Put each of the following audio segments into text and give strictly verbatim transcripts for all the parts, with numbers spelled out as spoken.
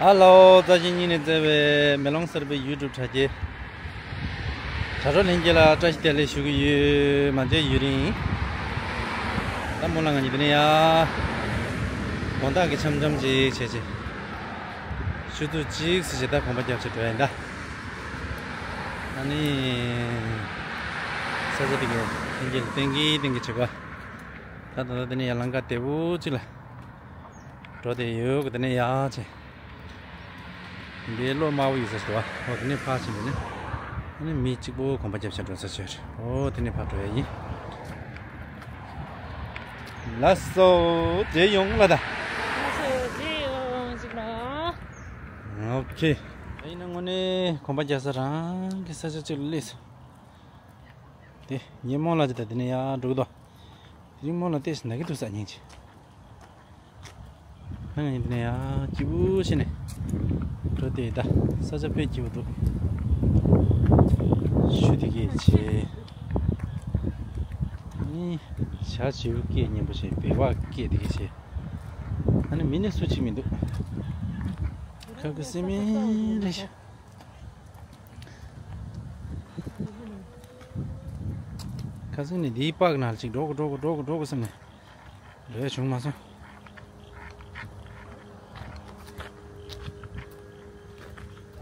ཧ་ལོ། རྩ་ཆེན་གཉིས་ནས་བརྩེ་བའི་མེ་ལོང་གསར་པའི་YouTube་དྲ་རྒྱའི་དྲ་གྲོགས་ལྷན་རྒྱས་ལ་བཀྲ་ཤིས་བདེ་ལེགས་ཞུ་གི་ཡོད། མ་མཇལ་ཡུན་རིང་། ད་མོ་ལ་ང་གཉིས་འདི་ནས་ཡ་དགོང་དག་གི་འཆམ་འཆམ་ཅིག་བྱས་ཅིག་ཆུ་ཚོད་གཅིག་ཙམ་ཞིག་ད་གོམ་པ་རྒྱབ་བྱས་འགྲོ་ཡ་ཡིན་ད། ཨ་ནི་ས་ཆ་དེ་གའི་ལྷན་རྒྱས་ལ་སྟོན་གི་སྟོན་གི་བྱེད་གོ། ད་ད་ད་དེ་ནས་ཡར་ལམ་ཁ་བདེ་པོ་ཅིག་ལ་འགྲོ་བསྡད་ཡོད་གི། དེ་ནས་ཡར་བྱས་འདིའི་གློག་དམར་པོ་ཡོད་ས་ཞིག་འདུག་བ། འོ་དེ་ནས་ཕར་ཕྱིན་པ་ནི་ཨ་ནི་མི་གཅིག་པོ་གོམ་པ་རྒྱབ་བྱས་འགྲོ་ས་ཅིག་ཡོད་རེད། འོ་དེ་ནས་ཕར་འགྲོ་ཡ་ཡིན། ལགས་སོ། མཇལ་ཡོང་ལ་ད། ལགས་སོ། མཇལ་ཡོང་ཅིག་ལ། ཨོ་ཁེ། ཡིན་ན་དངོས་གནས་གོམ་པ་རྒྱག་ས་རང་གི་ས་ཆ་གཅིག་ལ་སླེབས་སོང་། དེ་ཉིན་མོ་ལ་ཅི་ད་དེ་ནས་ཡར་འགྲོ་གི་འདུག་དེ་རིང་མོ་ལ་ལྟས་ན་གི་འདུག་ས་སྙིང་རྗེ། ང་ཡིན་དེ་ནས་ཡར་སྐྱིད་པོ་བྱས་ནས་འགྲོ་བསྡད་ཡོད་ད། ས་ཆ་དཔེ་སྐྱིད་པོ་འདུག་ཆུ་དེ་གས་བྱས། ཨ་ནི་བྱ་བྱིའུ་སྐད་སྙན་པོ་བྱས། བེ་བ་སྐད་དེ་གས་བྱས། ཨ་ནི་མི་ནི་སུ་གཅིག་མི་འདུག་ཁ་ཁུ་སིམ་མེ་རེད་ཤག་ཁ་སང་ནས་འདིའི་པགས་ནང་ཅིག་འགྲོ་དགོས་འགྲོ་དགོས་འགྲོ་དགོས་འགྲོ་དགོས་བསམ་ནས་འགྲོ་ཡ་བྱུང་མ་སོང་།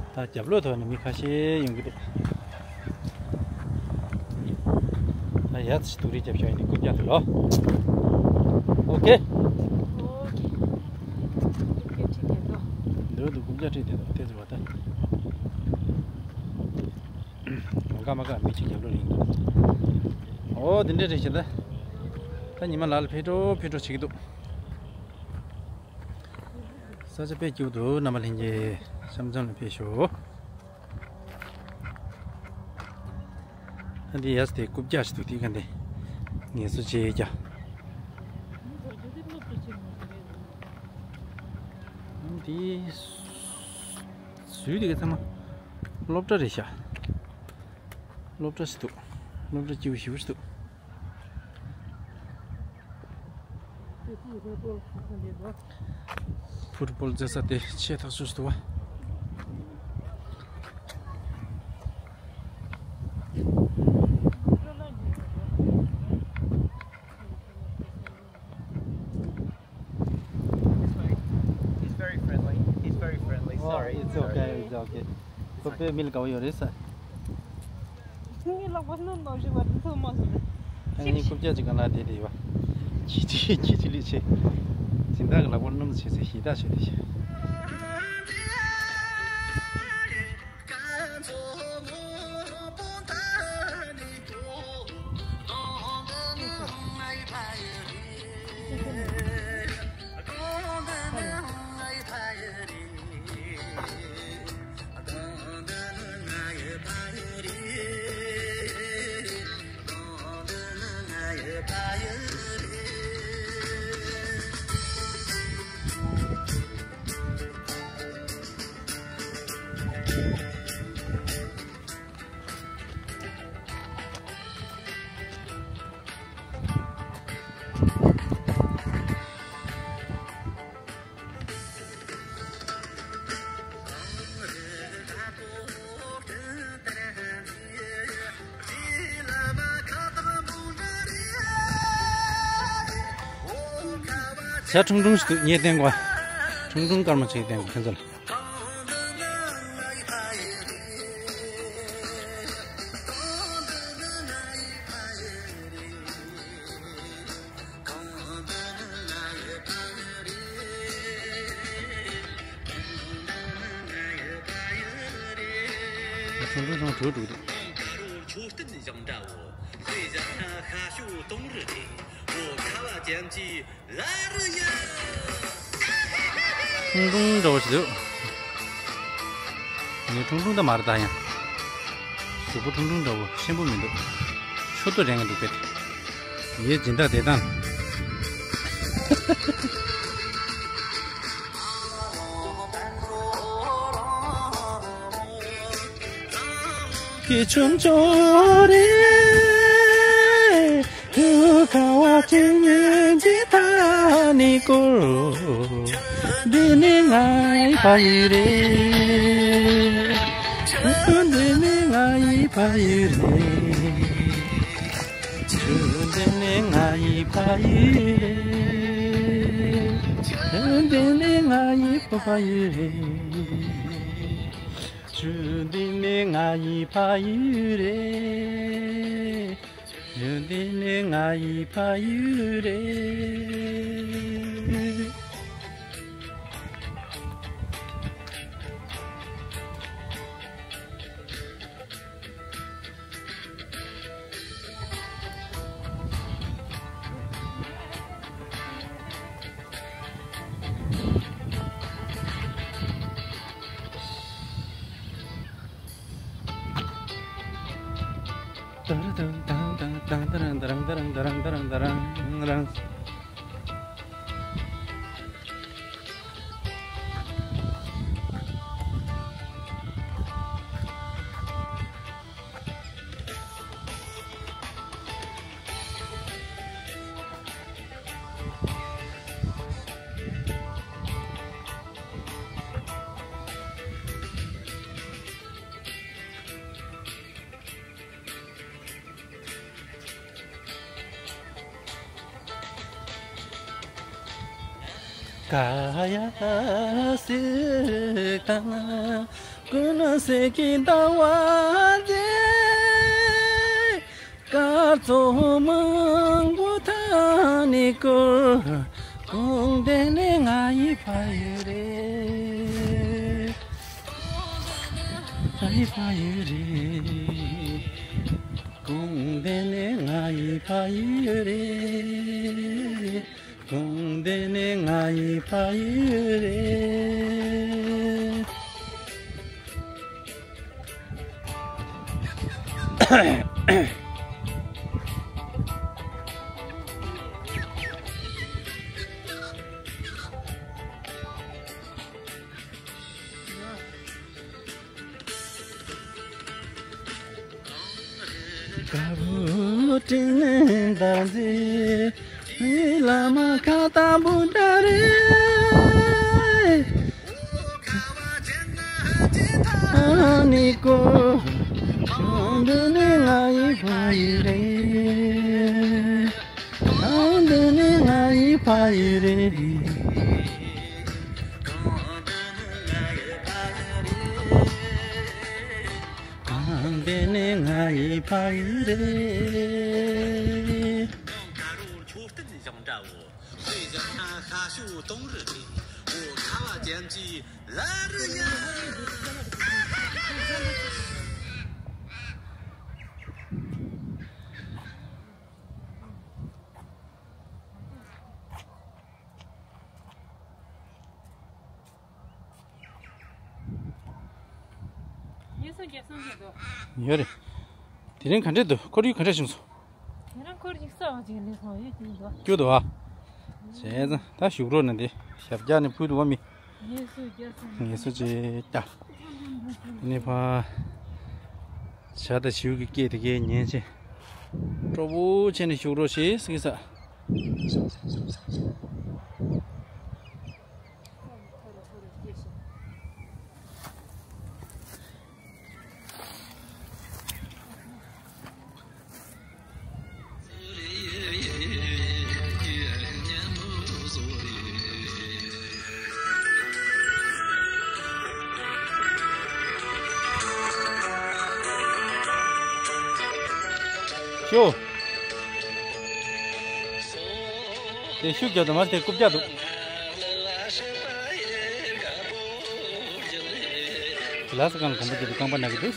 ད་རྒྱབ་ལོགས་ཐོག་ནས་མི་ཁ་ཤས་ཡོང་གི་འདུག་ད་ཡ་ཙི་སྡུག་རིས་རྒྱབ་ཤོག་ཡིན་ནི་རྐུབ་བཀྱག་དེ་ལོ། ཨོ་ཁེ། ཨོ་ཁེ། རྐུབ་བཀྱག་ཁྲིད་བསྡད་འདུག་འདུག་འདུག་རྐུབ་བཀྱག་ཁྲིད་བསྡད་འདུག་དེ་ཚོ་བ་ད། མ་དགའ་མ་དགའ་མི་གཅིག་རྒྱབ་ལོགས་ཡིན་འདུག་ཨོ་དེ་འདྲས་རེད་ཤག་ད། ད་ཉི་མ་ལ་ལ་ཕེབས་འགྲོ་ཕེབས་འགྲོ་བྱེད་ཀྱི་འདུག་ས་ཆ་དཔེ་སྐྱིད་པོ་འདུག་རྣམ་པ་ལྷན་རྒྱས་འཆམ་འཆམ་ལ་ཕེབས་ཤོག་ཨ་འདི་ཡས་དེ་རྐུབ་བཀྱག་ཞིག་འདུག་དེ་ག་འདི་ངལ་གསོ་བྱེད་ཡས་རྒྱ། འདི་ཟུར་དེ་ག་ཚང་མ་སློབ་གྲྭ་རེད་ཤག་སློབ་གྲྭ་ཞིག་འདུག་སློབ་གྲྭ་སྐྱིད་པོ་ཞེ་པོ་ཞིག་འདུག་ཕུཊ་བོལ་རྩེ་ས་དེ་ཆེས་ཐག་ཆོད་འདུག་བ། He's very friendly. He's very friendly. Oh, sorry. It's okay. It's okay. ཁོ་དཔེ་མི་ལ་དགའ་བོ་ཡོད་རེད་ས། ངའི་ལག་པ་སྣུམ་ནང་བཞིན་པ་འདི་ཚོ་མ་བཟོ། ད་ངས་རྐུབ་བཀྱག་ཅིག་གང་ལ་དེ་དེ་ཡོད་པ། ཁྱི་ཅི་ཁྱི་ཅི་ལུས་ཆེ། སྦྱིན་བདག་གི་ལག་པ་སྣུམ་ཆེ་ཚེ་ཞེ་དྲག་ཆེ་དེ་ཆེ། བྱ་ཁྲུང་ཁྲུང་ཞིག་འདུག་ངས་བསྟན་དགོས། ཁྲུང་ཁྲུང་སྐར་མ་ཅིག་བསྟན་དགོས་ཁྱེད་ཚོ་ལ། ཁྲུང་ཁྲུང་ཚང་བྲོས་འགྲོ་གི་འདུག་ཁྲུང་ཁྲུང་འདྲ་བོ་ཞིག་འདུག་ངའི་ཁྲུང་ཁྲུང་ད་མ་རེད་ད་ཡང་། གཟུགས་པོ་ཁྲུང་ཁྲུང་འདྲ་བོ་ཆེན་པོ་མི་འདུག་ཤོ་ཏོ་རེ་ང་འདུག་པས། ངའི་སྦྱིན་བདག་བདེ་ཐང་། སྐྱིད་ཆུང་ཆུང་རེད། ཁ་བ་ཅན་ཉན་ཅི་ཐ་ནི་ཀོ། འདི་ནི་ང་ཡི་ཕ་ཡུལ་རེད། འདི་ནི་ང་ཡི་ཕ་ཡུལ་རེད། འདི་ནི་ང་ཡི་ཕ་ཡུལ་རེད། འདི་ནི་ང་ཡི་ཕ་ཡུལ་རེད། འདི་ནི་ང་ཡི་ཕ་ཡུལ་རེད། འདི་ནི་ང་ཡི་ཕ་ཡུལ་རེད། ག་ཡ་སི་ཀ་ན་ཀུན་སེ་ཀི་ད་བ་ཛེ། སྐར་ཚོགས་མང་པོ་ཐ་ནི་ཀོ། གོང་དེ་ནི་ང་ཡི་ཕ་ཡུལ་རེད། ང་ཡི་ཕ་ཡུལ་རེད། གོང་དེ་ནི་ང་ཡི་ཕ་ཡུལ་རེད། གོང་དེ་ནི་ང་ཡི་ཕ་ཡུལ་རེད། ཀ་བུ་ཏྲིན་ད་ཛི་བླ་མ་ཁ་ཏ་བུ་ད་རེ། ཨ་ནི་ཀོ། ཁྱོད་འདི་ནི་ང་ཡི་ཕ་ཡུལ་རེད། ཨ་འདི་ནི་ང་ཡི་ཕ་ཡུལ་རེད། གང་དེ་ནི་ང་ཡི་ཕ་ཡུལ་རེད། དུང་དཀར་པོར་མཆོད་རྟེན་བཞེངས་འདྲ་བོ། དཔེ་བཞག་ན་ཤ་ཤོད་དུང་རི་རེད། འོ་ཁ་བ་ཅན་གྱི་ལ་རི་ཡ། ངལ་གསོ་རྒྱག་སོང་ཟེར་འདུག་ཡོད་རེད། དེ་རིང་ག་འདྲས་འདུག་ཁོར་ཡུག་ག་འདྲས་བྱུང་སོང་། དེ་རིང་ཁོར་ཡུག་གསར་བ་ཅིག་སླེབས་སོང་། ཡོད་ཀྱི་འདུག་སྐྱོ་འདུག་ཨ། བྱས་ཙང་ད་བཞུགས་རོགས་གནང་དེ་ཞབས་བཀྱག་ནས་ཕུལ་འདུག་བ་མི། ངལ་གསོ་རྒྱག་སོང་། ངལ་གསོ་ཅིག་རྒྱག་དེ་ནས་ཕར་བྱ་དང་བྱིའུ་གི་སྐད་དེ་གས་ཉན་བྱས། སྤྲོ་པོ་བྱས་ནས་བཞུགས་རོགས་ཞེས་ཟེར་གྱི་ས། ཤོ། དེ་ཤུགས་རྒྱབ་དང་མ་དེ་རྐུབ་བཀྱག་འདུག་ལ་ས་གང་ལ་གོམ་པ་རྒྱབ་པའི་རྐང་པ་ན་གི་འདུག་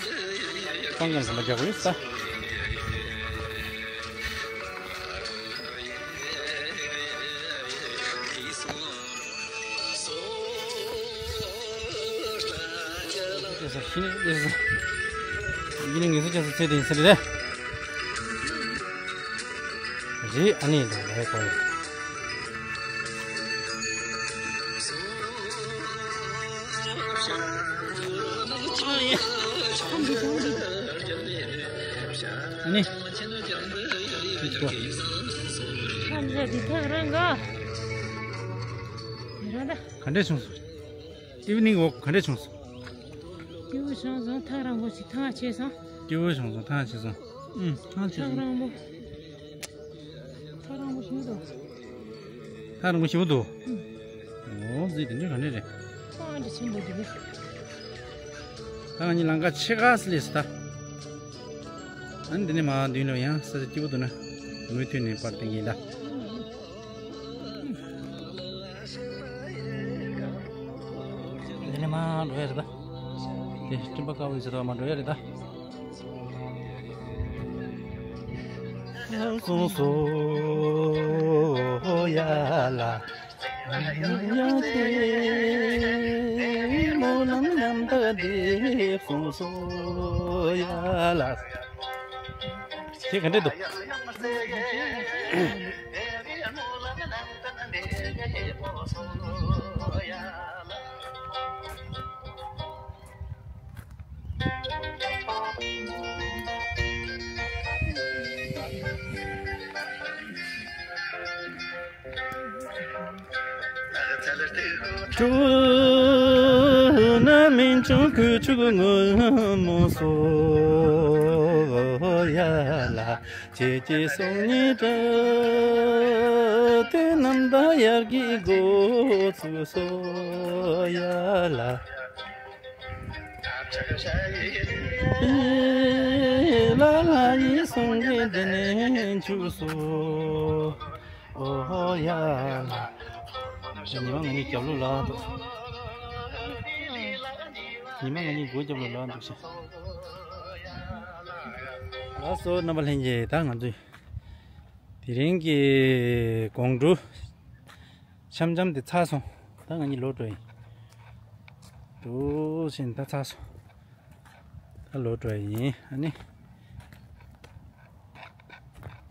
རྐང་གང་གོམ་པ་རྒྱག་དགོས་ས། ཡིན་ནའི་ངལ་གསོ་བྱེད་ས་ཚེ་དེ་ཡིན་ས་རེད། རེད་ཨ་ནི་དང་ལས་གོ་ཡིན། ཨ་ནི། ཁམས་ཟས་དེ་ཐག་རང་ག་ག་འདྲས་བྱུང་སོང་། ཨི་ཝི་ནིང་ཝོག་ག་འདྲས་བྱུང་སོང་། སྐྱིད་པོ་བྱུང་སོང་། ཐག་རིང་པོ་ཞིག་ཐག་ཆད་སོང་། སྐྱིད་པོ་བྱུང་སོང་། ཐག་ཆད་སོང་། ཨུམ། ཐག་ཆད་ཐག་སོང་། རིང་པོ། ཐག་རིང་པོ་ཞིག་འདུག་ཐག་རིང་པོ་ཞེ་པོ་འདུག་ཨུམ། འོ་ཟེར་དེ་འདྲ་ག་འདྲ་རེད། ཐག་འདྲ་ཆེན་པོ་འདུག་ད་ང་གཉིས་ལམ་ཁ་ཕྱེད་ཀ་ཙམ་སླེབས་སོང་ད། ཨ་ནི་འདི་ནས་མར་མདུན་ལ་ཡང་ས་ཆ་སྐྱིད་པོ་འདུག་ན། མུ་མཐུད་ནས་པར་བསྟན་གྱི་ཡིན་ད། འདི་ནས་མར་འགྲོ་ཡ་རེད་ད། དེ་སྤྲིན་པ་དཀར་པོ་ཡོད་ས་དེ་བར་མར་འགྲོ་ཡ་རེད་ད། སོང་སོ་ཡ་ལ། ཡ་དེ་སྨོན་ལམ་རྣམ་དག་འདེབས་སོང་སོ་ཡ་ལ། དེ་ག་འདྲས་འདུག་སྤྲོ་ན་མིན་འབྱུང་ཁུ་བྱུག་སྔོན་མོ་སོ་ཡ་ལ། ཁྱེད་ཀྱི་སོང་ཉིད་དུ་དུས་རྣམ་དག་དབྱར་གྱི་འགོ་ཚུགས་སོ་ཡ་ལ། ལ་ལ་ཡི་སོང་གི་འདི་ནས་འཇུག་སོ། ཨོ་ཧོ་ཡ་ལ། ཉི་མ་ང་གཉིས་རྒྱབ་ལོགས་ལ་འདུག་ཉི་མ་ང་གཉིས་སྒོ་རྒྱབ་ལོགས་ལ་འདུག་ཤག་ལགས་སོ། རྣམ་པ་ལྷན་རྒྱས། ད་ང་ཚོས་དེ་རིང་གི་དགོང་དྲོ་འཆམ་འཆམ་དེ་ཚར་སོང་། ད་ང་གཉིས་ལོག་འགྲོ་ཡིན། འདུག་ཕྱིན་ད་ཚར་སོང་། ད་ལོག་འགྲོ་ཡ་ཡིན། ཨ་ནི།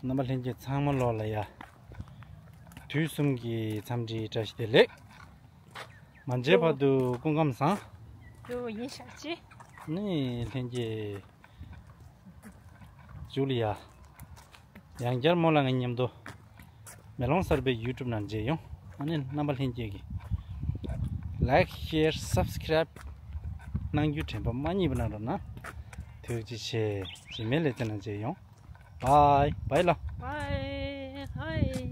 རྣམ་པ་ལྷན་རྒྱས་ཚང་མ་ལོག་ལ་ཡ། དུས་གསུམ་གྱི་འཚམས་འདྲི་བཀྲ་ཤིས་བདེ་ལེགས། མ་མཇལ་བར་དུ་སྐུ་ཁམས་བཟང་། ཡོ་ཡིན་ཤག་ཅི། ནི་ལྷན་རྒྱས། མཇུག་ལ་ཡ། ཡང་བསྐྱར་རྨོ་ལགས་ང་མཉམ་དུ། མེ་ལོང་གསར་པའི་ཡུ་ཊུབ་ནང་མཇལ་ཡོང་། ཨ་ནི་རྣམ་པ་ལྷན་རྒྱས་ཀྱིས། ལའིཀ་ཤེར་སབ་སི་ཀ་རའིབ་གནང་རྒྱུ་དྲན་པ་མ་བརྗེད་པ་གནང་རོགས་གནང་། ཐུགས་རྗེ་ཆེ། རྗེས་མའི་ལེ་ཚན་ནང་མཇལ་ཡོང་། བའི་བའི་ལ། བའི་བའི།